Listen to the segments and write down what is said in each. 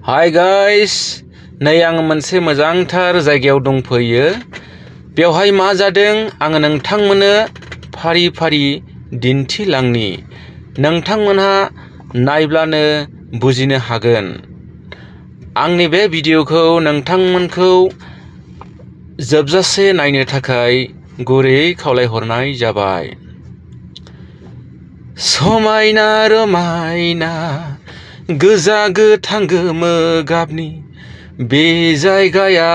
Hi guys, नै आं मोनसे मोजांथार जायगायाव दंफैयो। बेवहाय मा जादों आङो नोंथांमोननो फारि फारि दिन्थिलांनि। नोंथांमोनहा नायब्लानो बुजिनो हागोन। आंनि बे भिडिअखौ नोंथांमोनखौ जोबजासे नायनो थाखाय गुरैयै खावलायहरनाय जाबाय। समायना रमायना गोजा गोथां गोमो गाबनि बे जायगाया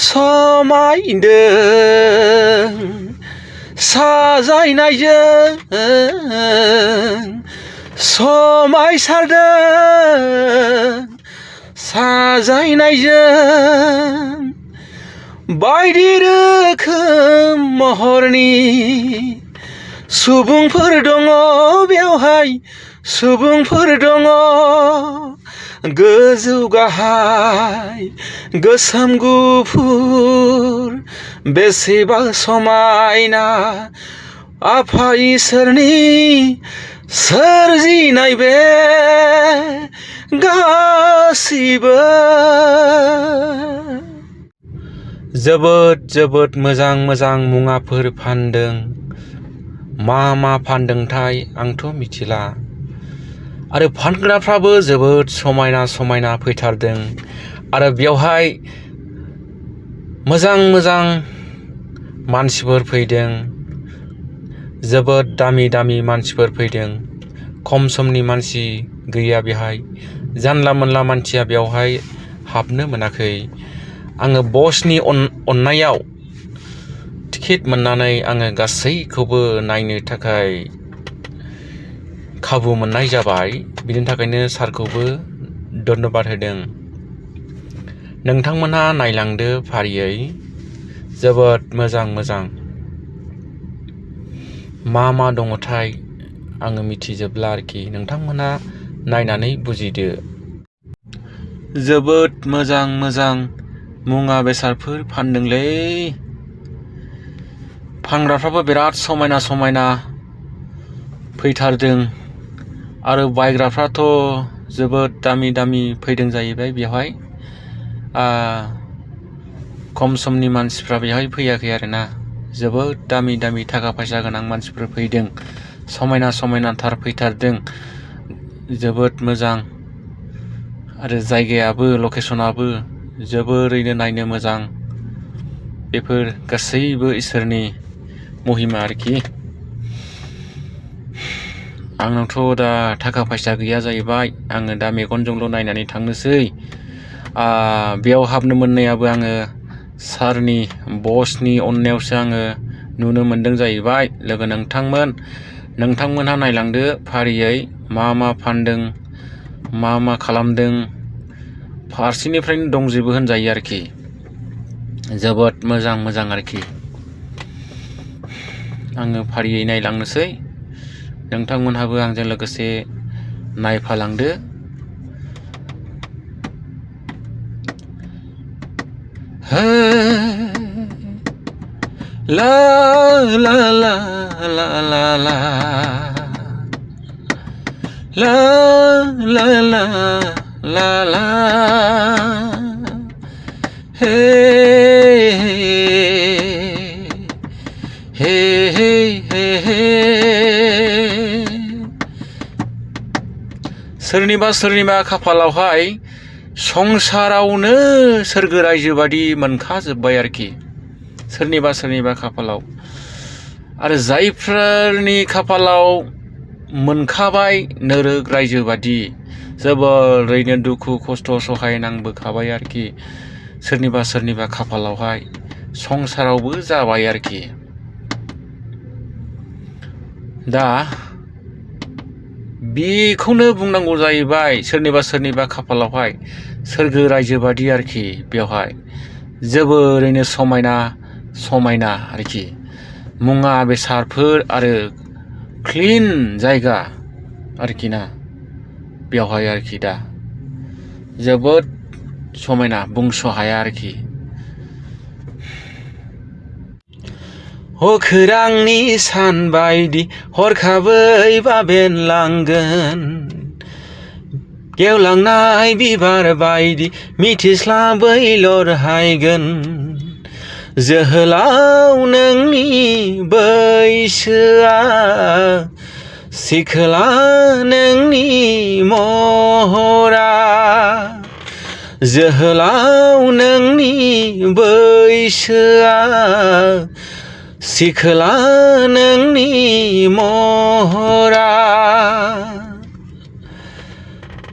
समायदों साजायनायजों समायसारदों साजायनायजों बायदि रोखोम महरनि सुबुंफोर दङ बेवहाय सुबुंफोर दङ गोजौ गाहाय गोसोम गुफुर बेसेबा समायना आफा इसोरनि सोरजिनाय बे गासिबो जोबोद मोजां मोजां मुवाफोर फानदों। मा फानदोंथाय आंथ' मिथिला। आरो फानग्राफ्राबो जोबोद समायना समायना फैथारदों। आरो बेवहाय मोजां मानसिफोर फैदों। जोबोद दामि मानसिफोर फैदों। खम समनि मानसि गैया बेहाय। जानला मोनला मानसिया बेवहाय हाबनो मोनाखै। आङो बसनि अननायाव टिकेट मोननानै आङो गासैखौबो नायनो थाखाय खाबु मोननाय जाबाय। बिनि थाखायनो सारखौबो धन्यबाद होदों। नोंथांमोनहा नायलांदो फारियै। जोबोद मोजां मा दङथाय आङो मिथिजोबला आरोखि। नोंथांमोनहा नायनानै बुजिदो। जोबोद मोजां मुवा बेसादफोर फानदोंलै। फानग्राफ्राबो बिराद समायना फैथारदों। आरो बायग्राफ्राथ' जोबोद दामि फैदों जाहैबाय बेवहाय। खम समनि मानसिफ्रा बेवहाय फैयाखै आरोना। जोबोद दामि थाखा फैसा गोनां मानसिफोर फैदों। समायनाथार फैथारदों। जोबोद मोजां। आरो जायगायाबो लकेसनाबो जोबोरैनो नायनो मोजां। बेफोर गासैबो इसोरनि महिमा आरोखि। आंनावथ' दा थाखा फैसा गैया जाहैबाय। आङो दा मेगनजोंल' नायनानै थांनोसै। बेयाव हाबनो मोननायाबो आङो सारनि बसनि अननायावसो आङो नुनो मोनदों जाहैबाय। लोगो नोंथांमोनहा नायलांदो फारियै मा फानदों मा खालामदों। फारसेनिफ्रायनो दंजोबो होनजायो आरोखि। जोबोद मोजां आरोखि। आङो फारियै नायलांनोसै। नोंथांमोनहाबो आंजों लोगोसे नायफालांदो। ला ला ला ला ला ला ला ला ला ला ला हे हे हे हे हे सोरनिबा खाफालावहाय संसारावनो सोरगो रायजो बादि मोनखाजोब्बाय आरोखि। सोरनिबा खाफालाव। आरो जायफोरनि खाफालाव मोनखाबाय नोरग रायजो बादि जोबोरैनो दुखु खस्थ' सहायनांबोखाबाय आरोखि। सोरनिबा खाफालावहाय संसारावबो जाबाय आरोखि। दा बेखौनो बुंनांगौ जाहैबाय। सोरनिबा खाफालावहाय सोरगो रायजो बादि आरोखि। बेवहाय जोबोरैनो समायना आरोखि। मुवा बेसादफोर आरो क्लिन जायगा आरोखि ना बेवहाय आरोखि। दा जोबोद समायना बुंस' हाया आरोखि। अखोरांनि सान बायदि हरखाबै बाबेनलांगोन गेवलांनाय बिबार बायदि मिथिस्लाबै लरहायगोन जोहोलाव नोंनि बैसोआ सिखोला नोंनि महरा जोहोलाव नोंनि बैसोआ सिखोला नोंनि महरा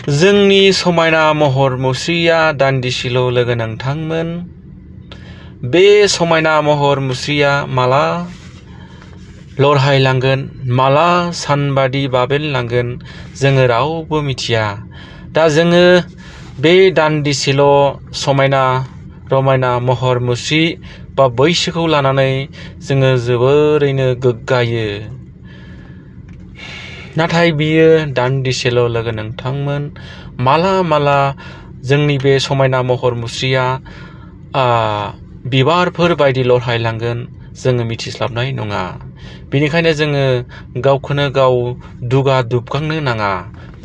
जोंनि समायना महर मुस्रिया दान्दिसेल' लोगो नोंथांमोन बे समायना महर मुस्रिया माला लरहायलांगोन माला सानबादि बाबेनलांगोन जोङो रावबो मिथिया दा जोङो बे दान्दिसेल' समायना रमायना महर मुस्रि बा बैसोखौ लानानै जोङो जोबोरैनो गोग्गायो नाथाय बियो दान्दिसेल' लोगो नोंथांमोन माला माला जोंनि बे समायना महर मुस्रिया बिबारफोर बायदि लरहायलांगोन जोङो मिथिस्लाबनाय नङा बेनिखायनो जोङो गावखौनो गाव दुगा दुबगांनो नाङा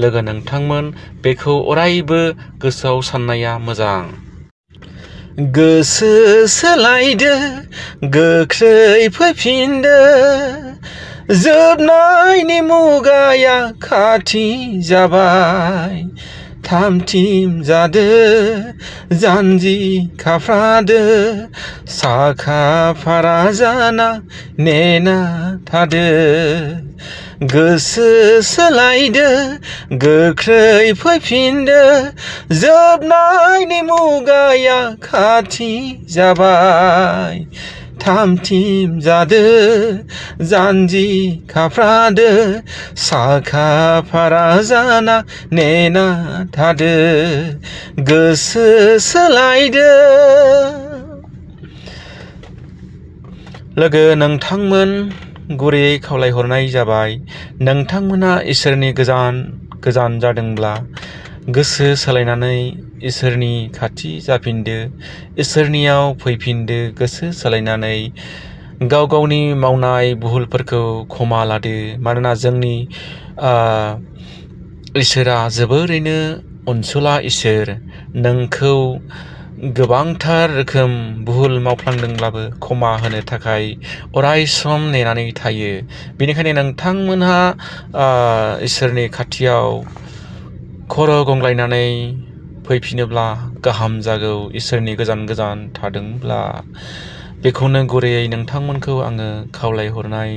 लोगो नोंथांमोन बेखौ अरायबो गोसोआव साननाया मोजां गोसो सोलायदो गोख्रै फैफिनदो जोबनायनि मुगाया खाथि जाबाय थामथिम जादो जानजि खाफ्रादो साखा फारा जाना नेना थादो गोसो सोलायदो गोख्रै फैफिनदो जोबनायनि मुगाया खाथि जाबाय थामथिम जादो जानजि खाफ्रादो साखा फारा जाना नेना थादो गोसो सोलायदो लोगो नोंथांमोन गुरैयै खावलायहरनाय जाबाय नोंथांमोना इसोरनि गोजान जादोंब्ला गोसो सोलायनानै इसोरनि खाथि जाफिनदो इसोरनियाव फैफिनदो गोसो सोलायनानै गाव गावनि मावनाय भुलफोरखौ क्षमा लादो मानोना जोंनि इसोरा जोबोरैनो अनसुला इसोर नोंखौ गोबांथार रोखोम भुल मावफ्लांदोंब्लाबो क्षमा होनो थाखाय अराय सम नेनानै थायो बेनिखायनो नोंथांमोनहा इसोरनि खाथियाव खर' गंग्लायनानै फैफिनोब्ला गाहाम जागौ इसोरनि गोजान थादोंब्ला बेखौनो गुरैयै नोंथांमोनखौ आङो खावलायहरनाय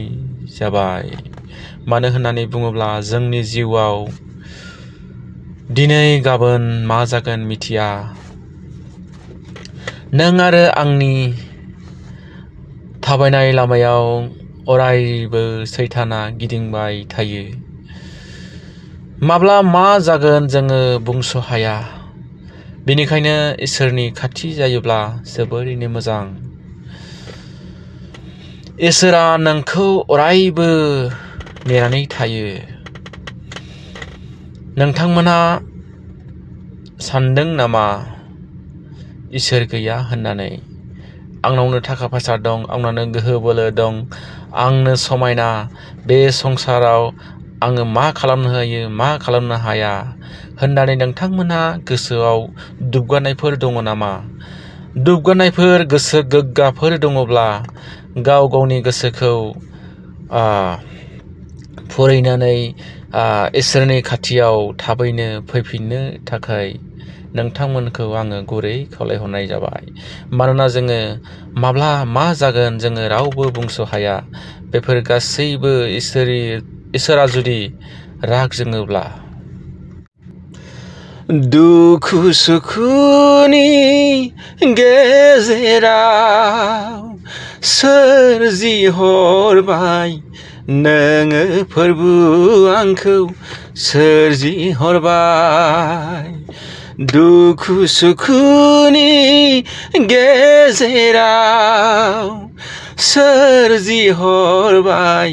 जाबाय मानो होननानै बुङोब्ला जोंनि जिउआव दिनै गाबोन मा जागोन मिथिया नों आरो आंनि थाबायनाय लामायाव अरायबो सैताना गिदिंबाय थायो माब्ला मा जागोन जोङो बुंस' हाया बेनिखायनो इसोरनि खाथि जायोब्ला जोबोरैनो मोजां इसोरा नोंखौ अरायबो नेनानै थायो नोंथांमोना सानदों नामा इसोर गैया होननानै आंनावनो थाखा फैसा दं आंनावनो गोहो बोलो दं आंनो समायना बे संसाराव आङो मा खालामनो हायो मा खालामनो हाया होननानै नोंथांमोनहा गोसोआव दुबगानायफोर दङ नामा दुबगानायफोर गोसो गोग्गाफोर दङब्ला गाव गावनि गोसोखौ फुरैनानै इसोरनि खाथियाव थाबैनो फैफिननो थाखाय नोंथांमोनखौ आङो गुरै खावलायहरनाय जाबाय मानोना जोङो माब्ला मा जागोन जोङो रावबो बुंस' हाया बेफोर गासैबो इसोरा जुदि राग जोङोब्ला दुखु सुखुनि गेजेराव सोरजिहरबाय नोङो फोरबु आंखौ सोरजिहरबाय दुखु सुखुनि गेजेराव सोरजिहरबाय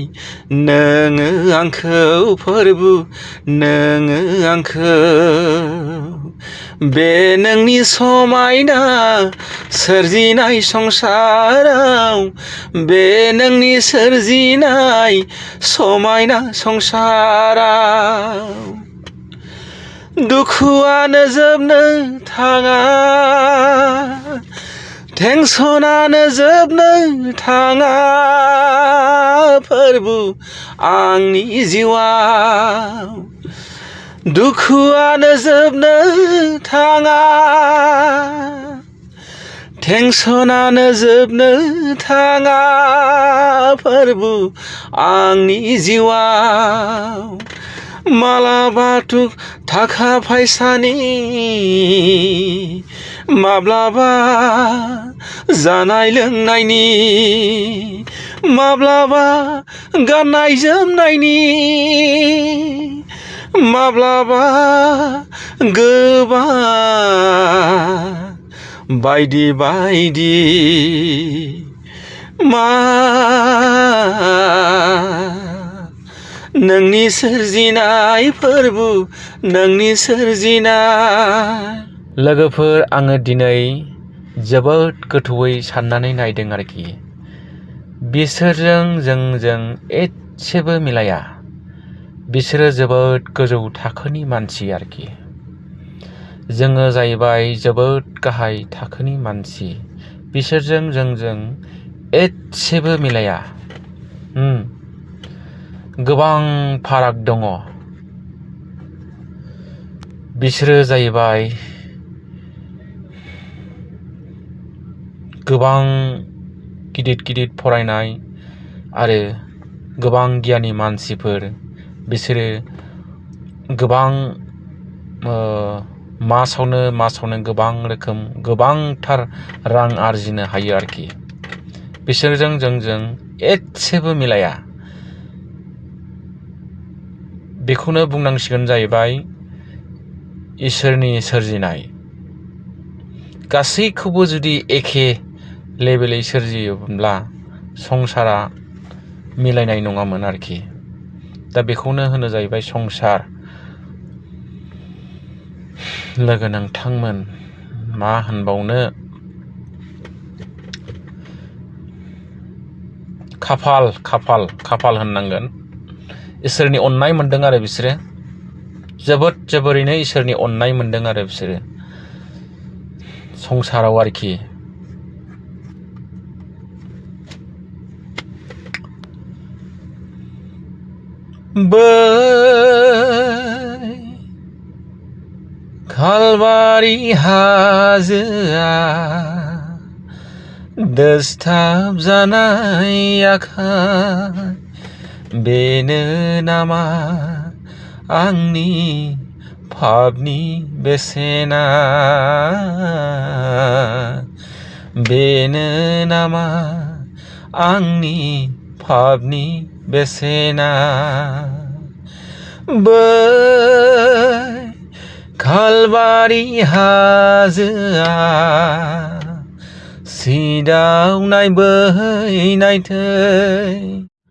नोङो आंखौ फोरबु नोङो आंखौ बे नोंनि समायना सोरजिनाय संसाराव बे नोंनि सोरजिनाय समायना संसाराव दुखुआनो जोबनो थाङा टेनसनानो जोबनो थाङा प्रभु आंनि जिउआव दुखुआनो जोबनो थाङा टेनसनानो जोबनो थाङा प्रभु आंनि जिउआव मालाबाथ' थाखा फैसानि माब्लाबा जानाय लोंनायनि माब्लाबा गाननाय जोमनायनि माब्लाबा गोबां बायदि बायदि मा नोंनि सोरजिनाय प्रभु नोंनि सोरजिनाय लोगोफोर आङो दिनै जोबोद गोथौयै साननानै नायदों आरोखि बिसोरजों जोंजों एसेबो मिलाया बिसोरो जोबोद गोजौ थाखोनि मानसि आरोखि जोङो जाहैबाय जोबोद गाहाय थाखोनि मानसि बिसोरजों जोंजों एसेबो मिलाया गोबां फाराग दङ बिसोरो जाहैबाय गोबां गिदिर फरायनाय आरो गोबां गियानि मानसिफोर बिसोरो गोबां मासावनो गोबां रोखोम गोबांथार रां आरजिनो हायो आरोखि बिसोरजों जोंजों एसेबो मिलाया बेखौनो बुंनांसिगोन जाहैबाय इसोरनि सोरजिनाय गासैखौबो जुदि एखे लेभेलै सोरजियोब्ला संसारा मिलायनाय नङामोन आरोखि दा बेखौनो होनो जाहैबाय संसार लोगो नोंथांमोन मा होनबावनो खाफाल होननांगोन इसोरनि अननाय मोनदों आरो बिसोरो जोबोरैनो इसोरनि अननाय मोनदों आरो बिसोरो संसाराव आरोखि बै खालबारि हाजोआ दोस्ताब जानाय आखाइ बेनो नामा आंनि पापनि बेसेना बेनो नामा आंनि पापनि बेसेना बै खालबारि हाजोआ सिदावनाय बोहैनाय थै